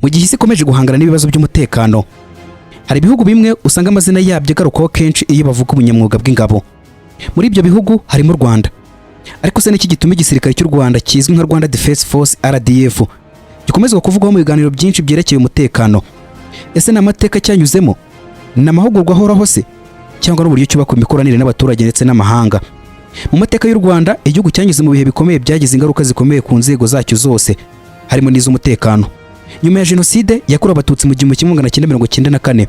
Mu gihe isi ikomeje guhangana n'ibibazo by'umutekano, hari ibihugu bimwe usanga amazina yabyo agarukwaho kenshi iyo bavuga ubunyamwuga bw'ingabo. Muri ibyo bihugu harimo u Rwanda. Ariko se niki gituma igisirikare cy'u Rwanda kizwi nka Rwanda Defense Force, RDF, gikomezwa kuvugwaho mu biganiro byinshi byerekeye umutekano? Ese ni amateka cyanyuzemo, ni amahugurwa ahoraho se, cyangwa n'uburyo cyubaka imikoranire n'abaturage ndetse n'amahanga? Mu mateka y'u Rwanda, igihugu cyanyuze mu bihe bikomeye byagize ingaruka zikomeye ku nzego zacyo zose, harimo n'iz'umutekano. Nyuma ya Jenoside yakorewe Abatutsi mu 1994,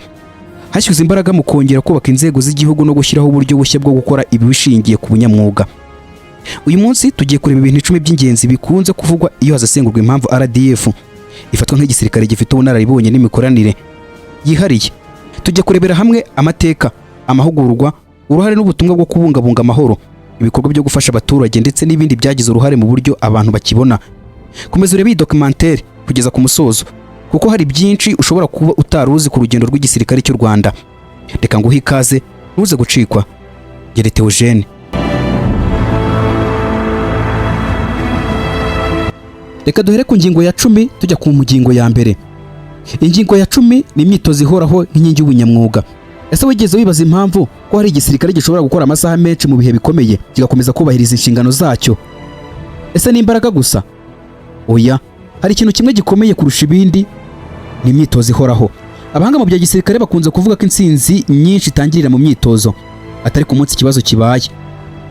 hashyizwe imbaraga mu kongera kubaka inzego z'igihugu no gushyiraho uburyo bushya bwo gukora ibi bishingiye ku bunyamwuga. Uyu munsi tugiye kureba ibintu 10 by'ingenzi bikunze kuvugwa iyo hasesengurwa impamvu RDF ifatwa nk'igisirikare gifite ubunararibonye n'imikoranire yihariye. Tujya kurebera hamwe amateka, amahugurwa, uruhare n'ubutumwa bwo kubungabunga amahoro, ibikorwa byo gufasha abaturage ndetse n'ibindi byagize uruhare mu buryo abantu bakibona. Komeza urebe iyi documentaire kugeza ku musozo, kuko hari byinshi ushobora kuba utari uzi ku rugendo rw'igisirikare cy'u Rwanda. Reka nguhe ikaze, ntuze gucikwa. Gere Theogene. Reka duhere ku ngingo ya 10 tujya ku ngingo ya mbere. Ingingo ya 10 ni imyitozo ihoraho nk'inkingi y'ubunyamwuga. Ese wigeze wibaza impamvu ko hari igisirikare gishobora gukora amasaha menshi mu bihe bikomeye, kigakomeza kubahiriza inshingano zacyo? Ese ni imbaraga gusa? Oya, hari ikintu kimwe gikomeye kurusha ibindi: ni imyitozo ihoraho. Abahanga mu bya gisirikare bakunze kuvuga ko intsinzi nyinshi itangirira mu myitozo, atari ku munsi ikibazo kibaye.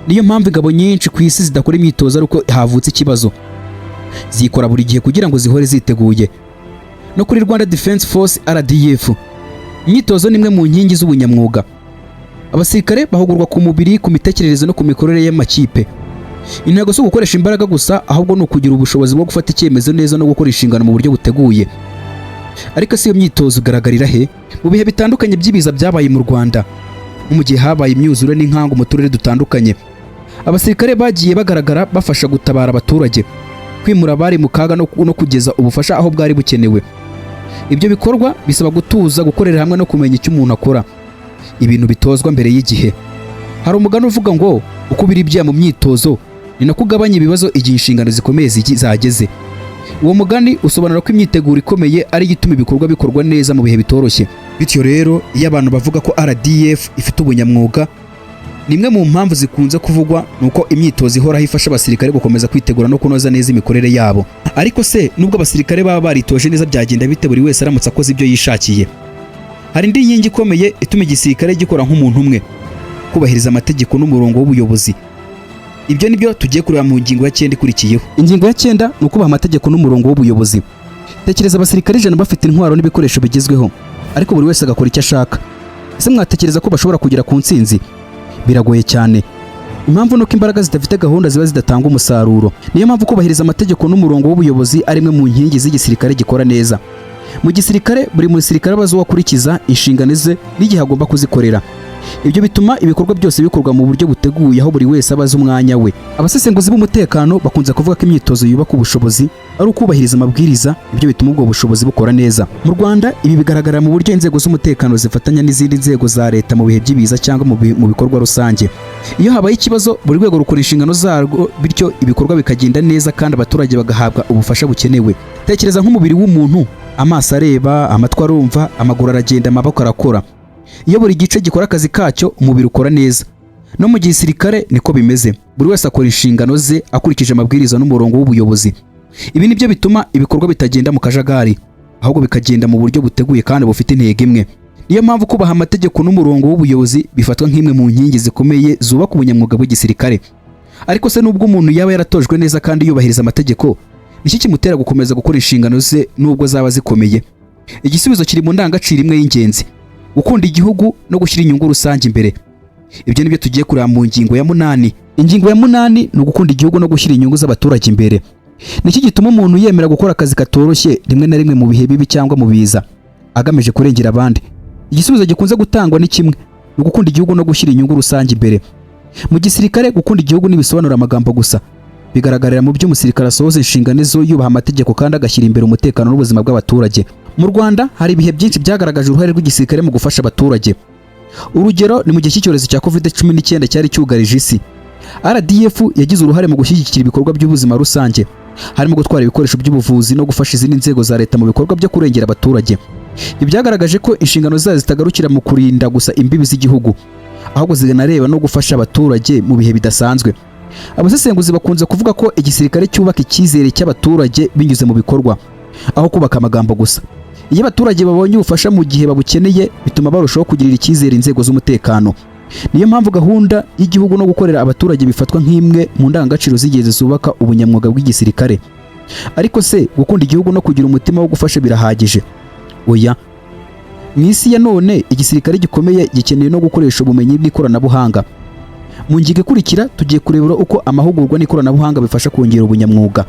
Niyo mpamvu ingabo nyinshi ku isi zidakora imyitozo ari uko havutse ikibazo, zikora buri gihe kugira ngo zihore ziteguye. No kuri Rwanda Defense Force, RDF, imyitozo ni imwe mu nkingi z'ubunyamwuga. Abasirikare bahugurwa ku mubiri, ku mitekerereze no ku mikorere y'amakipe. Intego si ugukoresha imbaraga gusa, ahubwo ni ukugira ubushobozi bwo gufata icyemezo neza no gukora inshingano mu buryo buteguye. Ariko si iyo myitozo igaragarira he? Mu bihe bitandukanye by'ibiza byabaye mu Rwanda, nko mu gihe habaye imyuzure n'inkangu mu turere dutandukanye, abasirikare bagiye bagaragara bafasha gutabara abaturage, kwimura abari mu kaga no kugeza ubufasha aho bwari bukenewe. Ibyo bikorwa bisaba gutuza, gukorera hamwe no kumenya icyo umuntu akora, ibintu bitozwa mbere y'igihe. Hari umugani uvuga ngo uko ubira ibyuya mu myitozo ni nako ugabanya ibibazo igihe inshingano zikomeye zageze. Uwo mugani usobanura ko imyiteguro ikomeye ari yo ituma ibikorwa bikorwa neza mu bihe bitoroshye. Bityo rero, iyo abantu bavuga ko RDF ifite ubunyamwuga, ni imwe mu mpamvu zikunze kuvugwa ni uko imyitozo ihoraho ifasha abasirikare gukomeza kwitegura no kunoza neza imikorere yabo. Ariko se nubwo abasirikare baba baritoje neza, byagenda bite buri wese aramutse akoze ibyo yishakiye? Hari indi nkingi ikomeye ituma igisirikare gikora nk'umuntu umwe: kubahiriza amategeko n'umurongo w'ubuyobozi. Ibyo nibyo tugiye kureba mu ngingo ya 9 ikurikiyeho. Ingingo ya 9 ni ukubaha amategeko n'umurongo w'ubuyobozi. Tekereza abasirikare 100 bafite intwaro n'ibikoresho bigezweho, ariko buri wese agakora icyo ashaka. Ese mwatekereza ko bashobora kugera ku ntsinzi? Biragoye cyane. Impamvu ni uko imbaraga zidafite gahunda ziba zidatanga umusaruro. Niyo mpamvu kubahiriza amategeko n'umurongo w'ubuyobozi ari imwe mu nkingi z'igisirikare gikora neza. Mu gisirikare, buri musirikare aba azi uwo akurikiza, inshingano ze n'igihe agomba kuzikorera. Ibyo bituma ibikorwa byose bikorwa mu buryo buteguye, aho buri wese aba azi umwanya we. Abasesenguzi b'umutekano bakunze kuvuga ko imyitozo yubaka ubushobozi ari ukubahiriza amabwiriza, ibyo bituma ubwo bushobozi bukora neza. Mu Rwanda, ibi bigaragara mu buryo inzego z'umutekano zifatanya n'izindi nzego za leta mu bihe by'ibiza cyangwa mu bikorwa rusange. Iyo habaye ikibazo, buri rwego rukora inshingano zarwo, bityo ibikorwa bikagenda neza kandi abaturage bagahabwa ubufasha bukenewe. Tekereza nk'umubiri w'umuntu: amaso areba, amatwi arumva, amaguru aragenda, amaboko arakora. Iyo buri gice gikora akazi kacyo, umubiri ukora neza. No mu gisirikare niko bimeze: buri wese akora inshingano ze akurikije amabwiriza n'umurongo w'ubuyobozi. Ibi nibyo bituma ibikorwa bitagenda mu kajagari, ahubwo bikagenda mu buryo buteguye kandi bufite intego imwe. Niyo mpamvu kubaha amategeko n'umurongo w'ubuyobozi bifatwa nk'imwe mu nkingi zikomeye zubaka ubunyamwuga bw'igisirikare. Ariko se nubwo umuntu yaba yaratojwe neza kandi yubahiriza amategeko, niki kimutera gukomeza gukora inshingano ze nubwo zaba zikomeye? Igisubizo kiri mu ndangagaciro imwe y'ingenzi: gukunda igihugu no gushyira inyungu rusange imbere. Ibyo nibyo tugiye kureba mu ngingo ya 8. Ingingo ya 8 ni ugukunda igihugu no gushyira inyungu z'abaturage imbere. Niki gituma umuntu yemera gukora akazi katoroshye, rimwe na rimwe mu bihe bibi cyangwa mu biza, agamije kurengera abandi? Igisubizo gikunze gutangwa ni kimwe: ni ugukunda igihugu no gushyira inyungu rusange imbere. Mu gisirikare, gukunda igihugu ntibisobanura amagambo gusa, bigaragarira mu byo umusirikare asohoza inshingano zo yubaha amategeko kandi agashyira imbere umutekano n'ubuzima bw'abaturage. Mu Rwanda hari ibihe byinshi byagaragaje uruhare rw'igisirikare mu gufasha abaturage. Urugero ni mu gihe cy'icyorezo cya COVID-19 cyari cyugarije isi. RDF yagize uruhare mu gushyigikira ibikorwa by'ubuzima rusange. Harimo gutwara ibikoresho by'ubuvuzi no gufasha izindi nzego za leta mu bikorwa byo kurengera abaturage. Ibi byagaragaje ko inshingano zayo zitagarukira mu kurinda gusa imbibi z'igihugu, ahubwo zikanareba no gufasha abaturage mu bihe bidasanzwe. Abasesenguzi bakunze kuvuga ko igisirikare cyubaka icyizere cy'abaturage binyuze mu bikorwa, aho kubaka amagambo gusa. Iyo abaturage babonye ubufasha mu gihe babukeneye, bituma barushaho kugirira icyizere inzego z'umutekano. Niyo mpamvu gahunda y'igihugu no gukorera abaturage bifatwa nk'imwe mu ndangagaciro z'ingenzi zubaka ubunyamwuga bw'igisirikare. Ariko se gukunda igihugu no kugira umutima wo gufasha birahagije? Oya. Mu isi ya none, igisirikare gikomeye gikeneye no gukoresha ubumenyi bw'ikoranabuhanga. Mu ngingo ikurikira tugiye kurebera uko amahugurwa n'ikoranabuhanga bifasha kongera ubunyamwuga.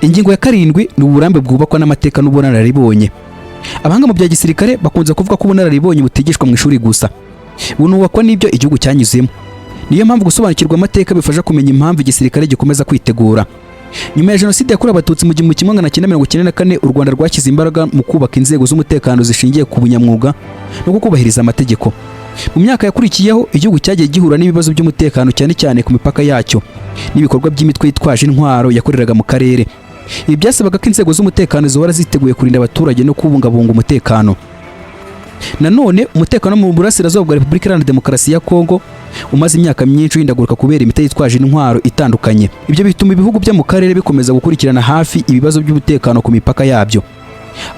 Ingingo ya karindwi ni uburambe bwubakwa n'amateka n'ubunararibonye. Abahanga mu bya gisirikare bakunze kuvuga ko ubunararibonye butigishwa mu ishuri gusa, bunubakwa n'ibyo igihugu cyanyuzemo. Niyo mpamvu gusobanukirwa amateka bifasha kumenya impamvu igisirikare gikomeza kwitegura. Nyuma ya Jenoside yakorewe Abatutsi mu 1994, u Rwanda rwashyize imbaraga mu kubaka inzego z'umutekano zishingiye ku bunyamwuga no kubahiriza amategeko. Mu myaka yakurikiyeho, igihugu cyagiye gihura n'ibibazo by'umutekano, cyane cyane ku mipaka yacyo n'ibikorwa by'imitwe yitwaje intwaro yakoreraga mu karere. Ibi byasabaga ko inzego z'umutekano zihora ziteguye kurinda abaturage no kubungabunga umutekano. Nanone umutekano mu burasirazuba bwa Repubulika Iharanira Demokarasi ya Kongo umaze imyaka myinshi uhindagurika kubera imitwe yitwaje intwaro itandukanye. Ibyo bituma ibihugu byo mu karere bikomeza gukurikirana hafi ibibazo by'umutekano ku mipaka yabyo.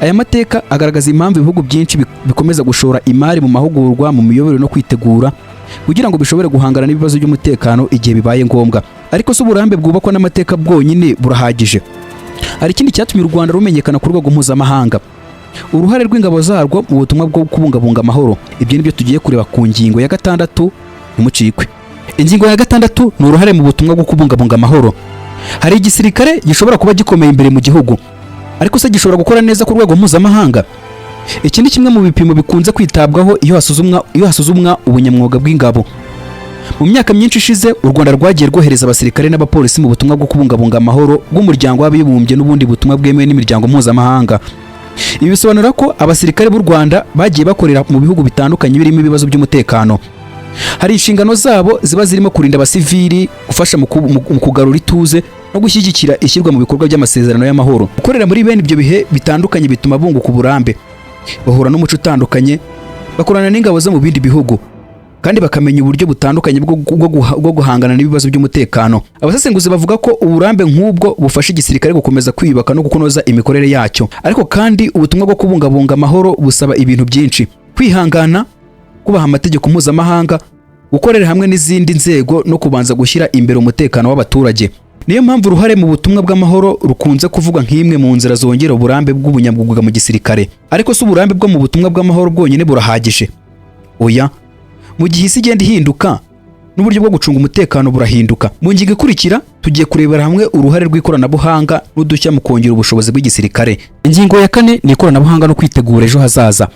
Aya mateka agaragaza impamvu ibihugu byinshi bikomeza gushora imari mu mahugurwa, mu miyoborere no kwitegura, kugira ngo bishobore guhangana n'ibibazo by'umutekano igihe bibaye ngombwa. Ariko se uburambe bwubakwa n'amateka bwonyine burahagije? Hari ikindi cyatumye u Rwanda rumenyekana ku rwego mpuzamahanga: uruhare rw'ingabo zarwo mu butumwa bwo kubungabunga amahoro. Ibyo nibyo tugiye kureba ku ngingo ya gatandatu, ntimucikwe. Ingingo ya gatandatu ni uruhare mu butumwa bwo kubungabunga amahoro. Hari igisirikare gishobora kuba gikomeye imbere mu gihugu, ariko se gishobora gukora neza ku rwego mpuzamahanga? Iki ni kimwe mu bipimo bikunze kwitabwaho iyo hasuzumwa ubunyamwuga bw'ingabo. Mu myaka myinshi ishize, u Rwanda rwagiye rwohereza abasirikare n'abapolisi mu butumwa bwo kubungabunga amahoro bw'Umuryango w'Abibumbye n'ubundi butumwa bwemewe n'imiryango mpuzamahanga. Ibi bisobanura ko abasirikare b'u Rwanda bagiye bakorera mu bihugu bitandukanye birimo ibibazo by'umutekano. Hari inshingano zabo ziba zirimo kurinda abasivili, gufasha mu kugarura ituze no gushyigikira ishyirwa mu bikorwa by'amasezerano y'amahoro. Gukorera muri bene ibyo bihe bitandukanye bituma bunguka uburambe, bahura n'umuco utandukanye, bakorana n'ingabo zo mu bindi bihugu, kandi bakamenya uburyo butandukanye bwo guhangana n'ibibazo by'umutekano. Abasesenguzi bavuga ko uburambe nk'ubwo bufasha igisirikare gukomeza kwiyubaka no kunoza imikorere yacyo. Ariko kandi ubutumwa bwo kubungabunga amahoro busaba ibintu byinshi: kwihangana, kubaha amategeko mpuzamahanga, gukorera hamwe n'izindi nzego no kubanza gushyira imbere umutekano w'abaturage. Niyo mpamvu uruhare mu butumwa bw'amahoro rukunze kuvugwa nk'imwe mu nzira zongera uburambe bw'ubunyamwuga mu gisirikare. Ariko se uburambe bwo mu butumwa bw'amahoro bwonyine burahagije? Oya. Mu gihe isi igenda ihinduka, n'uburyo bwo gucunga umutekano burahinduka. Mu ngingo ikurikira tugiye kurebera hamwe uruhare rw'ikoranabuhanga n'udushya mu kongera ubushobozi bw'igisirikare. Ingingo ya kane ni ikoranabuhanga no kwitegura ejo hazaza.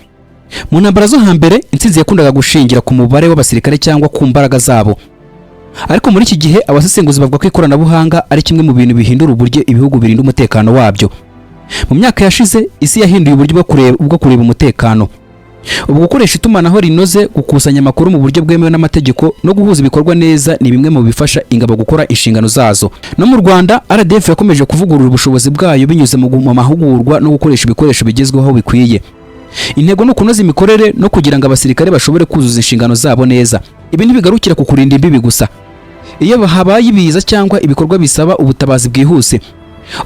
Mu ntambara zo hambere, intsinzi yakundaga gushingira ku mubare w'abasirikare cyangwa ku mbaraga zabo. Ariko muri iki gihe, abasesenguzi bavuga ko ikoranabuhanga ari kimwe mu bintu bihindura uburyo ibihugu birinda umutekano wabyo. Mu myaka yashize, isi yahinduye uburyo bwo kureba umutekano. Ubu gukoresha itumanaho rinoze, gukusanya amakuru mu buryo bwemewe n'amategeko no guhuza ibikorwa neza ni bimwe mu bifasha ingabo gukora inshingano zazo. No mu Rwanda, RDF yakomeje kuvugurura ubushobozi bwayo binyuze mu mahugurwa no gukoresha ibikoresho bigezweho bikwiye. Intego ni ukunoza imikorere no kugira ngo abasirikare bashobore kuzuza inshingano zabo neza. Ibi ntibigarukira ku kurinda imbibi gusa. Iyo habaye ibiza cyangwa ibikorwa bisaba ubutabazi bwihuse,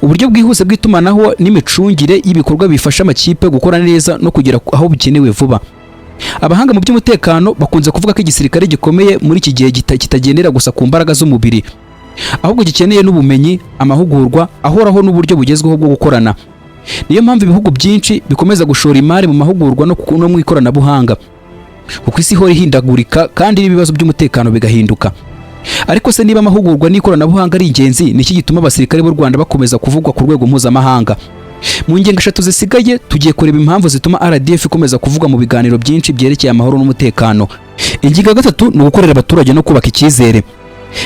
uburyo bwihuse bw'itumanaho n'imicungire y'ibikorwa bifasha amakipe gukora neza no kugera aho bikenewe vuba. Abahanga mu by'umutekano bakunze kuvuga ko igisirikare gikomeye muri iki gihe kitagendera gusa ku mbaraga z'umubiri, ahubwo gikeneye n'ubumenyi, amahugurwa ahoraho n'uburyo bugezweho bwo gukorana. Niyo mpamvu ibihugu byinshi bikomeza gushora imari mu mahugurwa no mu ikoranabuhanga, kuko isi ihora ihindagurika kandi n'ibibazo by'umutekano bigahinduka. Ariko se niba amahugurwa n'ikoranabuhanga ari ingenzi, ni iki gituma abasirikare b'u Rwanda bakomeza kuvugwa ku rwego mpuzamahanga? Mu ngingo eshatu zisigaye tugiye kureba impamvu zituma RDF ikomeza kuvugwa mu biganiro byinshi byerekeye amahoro n'umutekano. Ingingo ya gatatu ni ugukorera abaturage no kubaka icyizere.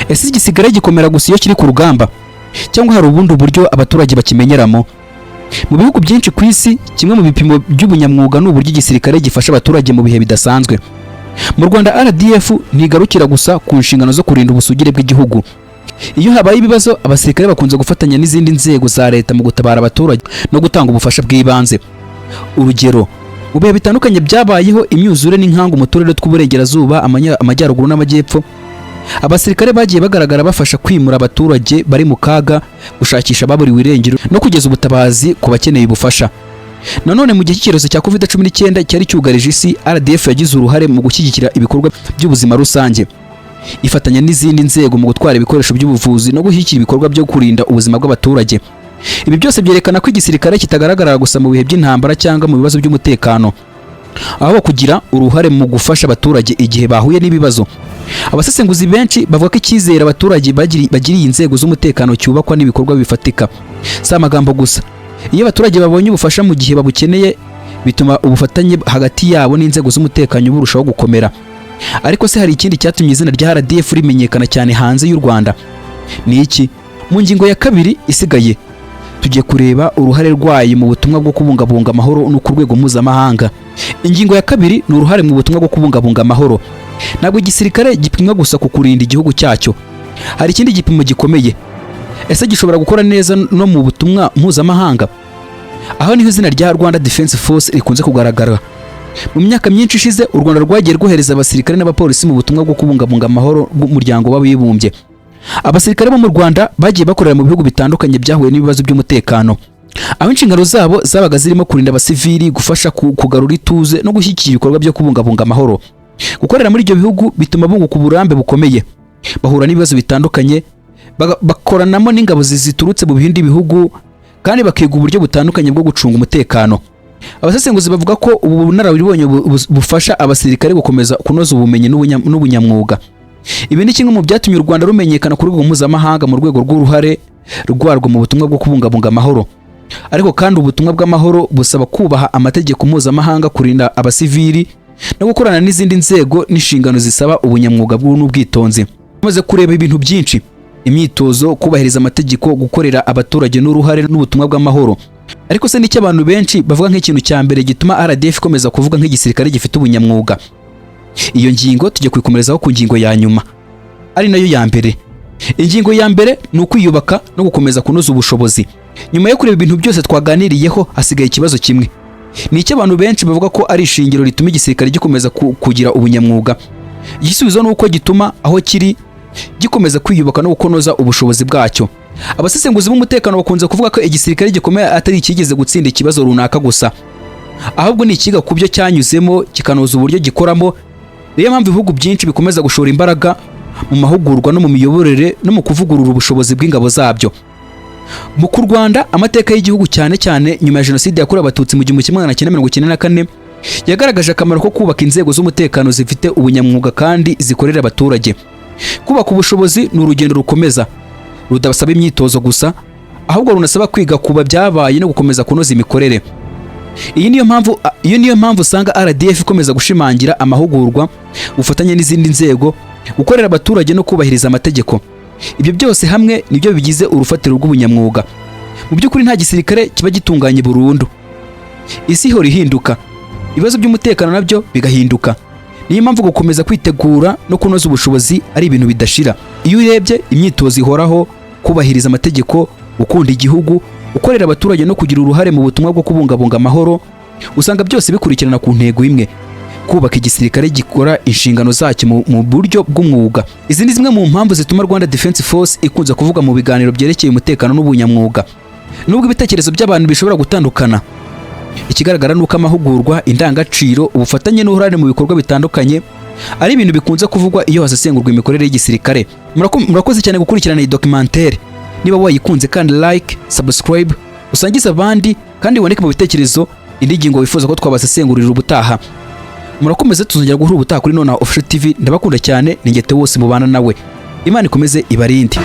Ese igisirikare gikomera gusa iyo kiri ku rugamba, cyangwa hari ubundi buryo abaturage bakimenyeramo? Mu bihugu byinshi ku isi, kimwe mu bipimo by'ubunyamwuga ni uburyo igisirikare gifasha abaturage mu bihe bidasanzwe. Mu Rwanda, RDF ntigarukira gusa ku nshingano zo kurinda ubusugire bw'igihugu. Iyo habaye ibibazo, abasirikare bakunze gufatanya n'izindi nzego za leta mu gutabara abaturage no gutanga ubufasha bw'ibanze. Urugero, mu bihe bitandukanye byabayeho imyuzure n'inkangu mu turere tw'uburengerazuba, amajyaruguru n'amajyepfo, abasirikare bagiye bagaragara bafasha kwimura abaturage bari mu kaga, gushakisha ababuriwe irengero no kugeza ubutabazi ku bakeneye ubufasha. Nanone mu gihe cy'icyorezo cya COVID-19 cyari cyugarije isi, RDF yagize uruhare mu gushyigikira ibikorwa by'ubuzima rusange, ifatanya n'izindi nzego mu gutwara ibikoresho by'ubuvuzi no gushyigikira ibikorwa byo kurinda ubuzima bw'abaturage. Ibi byose byerekana ko igisirikare kitagaragara gusa mu bihe by'intambara cyangwa mu bibazo by'umutekano, ahubwo kugira uruhare mu gufasha abaturage igihe bahuye n'ibibazo. Abasesenguzi benshi bavuga ko icyizere abaturage bagiriye inzego z'umutekano cyubakwa n'ibikorwa bifatika, si amagambo gusa. Iyo abaturage babonye ubufasha mu gihe babukeneye, bituma ubufatanye hagati yabo n'inzego z'umutekano burushaho gukomera. Ariko se hari ikindi cyatumye izina rya RDF rimenyekana cyane hanze y'u Rwanda? Ni iki? Mu ngingo ya kabiri isigaye, tugiye kureba uruhare rwayo mu butumwa bwo kubungabunga amahoro no ku rwego mpuzamahanga. Ingingo ya kabiri ni uruhare mu butumwa bwo kubungabunga amahoro. Ntabwo igisirikare gipimwa gusa ku kurinda igihugu cyacyo. Hari ikindi gipimo gikomeye: ese gishobora gukora neza no mu butumwa mpuzamahanga? Aho niho izina rya Rwanda Defense Force rikunze kugaragara. Mu myaka myinshi ishize, u Rwanda rwagiye rwohereza abasirikare n'abapolisi mu butumwa bwo kubungabunga amahoro bw'Umuryango w'Abibumbye. Abasirikare bo mu Rwanda bagiye bakorera mu bihugu bitandukanye byahuye n'ibibazo by'umutekano, aho inshingano zabo zabaga zirimo kurinda abasivili, gufasha kugarura ituze no gushyigikira ibikorwa byo kubungabunga amahoro. Gukorera muri ibyo bihugu bituma bunguka uburambe bukomeye, bahura n'ibibazo bitandukanye, bakoranamo n'ingabo ziturutse mu bindi bihugu kandi bakiga uburyo butandukanye bwo gucunga umutekano. Abasesenguzi bavuga ko ubu bunararibonye bufasha abasirikare gukomeza kunoza ubumenyi n'ubunyamwuga. Ibi ni kimwe mu byatumye u Rwanda rumenyekana ku rwego mpuzamahanga mu rwego rw'uruhare rwarwo mu butumwa bwo kubungabunga amahoro. Ariko kandi ubutumwa bw'amahoro busaba kubaha amategeko mpuzamahanga, kurinda abasivili no gukorana n'izindi nzego, n'inshingano zisaba ubunyamwuga n'ubwitonzi. Tumaze kureba ibintu byinshi: imyitozo, kubahiriza amategeko, gukorera abaturage n'uruhare n'ubutumwa bw'amahoro. Ariko se nicyo abantu benshi bavuga nk'ikintu cya mbere gituma RDF ikomeza kuvuga nk'igisirikare gifite ubunyamwuga? Iyo ngingo tujya kuyikomerezaho ku ngingo ya nyuma, ari nayo ya mbere. Ingingo ya mbere ni ukwiyubaka no gukomeza kunoza ubushobozi. Nyuma yo kureba ibintu byose twaganiriyeho, hasigaye ikibazo kimwe. Ni icyo abantu benshi bavuga ko ari ishingiro rituma igisirikare gikomeza kugira ubunyamwuga? Igisubizo ni uko gituma aho kiri gikomeza kwiyubaka no kunoza ubushobozi bwacyo. Abasesenguzi b'umutekano bakunze kuvuga ko igisirikare gikomeye atari ikigeze gutsinda ikibazo runaka gusa, ahubwo ni ikiga ku byo cyanyuzemo kikanoza uburyo gikoramo. Niyo mpamvu ibihugu byinshi bikomeza gushora imbaraga mu mahugurwa no mu miyoborere no mu kuvugurura ubushobozi bw'ingabo zabyo. Mu ku Rwanda, amateka y'igihugu, cyane cyane nyuma ya Jenoside yakorewe Abatutsi mu 1994, yagaragaje akamaro ko kubaka inzego z'umutekano zifite ubunyamwuga kandi zikorera abaturage. Kubaka ubushobozi ni urugendo rukomeza, rudasaba imyitozo gusa, ahubwo runasaba kwiga kuba byabaye no gukomeza kunoza imikorere. Iyi niyo mpamvu Iyo niyo mpamvu usanga RDF ikomeza gushimangira amahugurwa, ubufatanye n'izindi nzego, gukorera abaturage no kubahiriza amategeko. Ibyo byose hamwe nibyo bigize urufatiro rw'ubunyamwuga. Mu by'ukuri, nta gisirikare kiba gitunganye burundu. Isi ihora ihinduka, ibibazo by'umutekano nabyo bigahinduka. Niyo mpamvu gukomeza kwitegura no kunoza ubushobozi ari ibintu bidashira. Iyo urebye imyitozo ihoraho, kubahiriza amategeko, gukunda igihugu, gukorera abaturage no kugira uruhare mu butumwa bwo kubungabunga amahoro, usanga byose bikurikirana ku ntego imwe: kubaka igisirikare gikora inshingano zacyo mu buryo bw'umwuga. Izi ni zimwe mu mpamvu zituma Rwanda Defense Force ikunze kuvuga mu biganiro byerekeye umutekano n'ubunyamwuga. Nubwo ibitekerezo by'abantu bishobora gutandukana, ikigaragara ni uko amahugurwa, indangagaciro, ubufatanye n'uruhare mu bikorwa bitandukanye ari ibintu bikunze kuvugwa iyo hasesengurwa imikorere y'igisirikare. Murakoze cyane gukurikirana iyi documentaire. Niba wayikunze, kandi like, subscribe, usangize abandi kandi wandike mu bitekerezo indi ngingo wifuza ko twabasesengurira ubutaha. Murakomeze, tuzongera guhura ubutaha kuri Nonaha Official TV. Ndabakunda cyane, ni Ngete wose mubana nawe. Imana ikomeze ibarinde.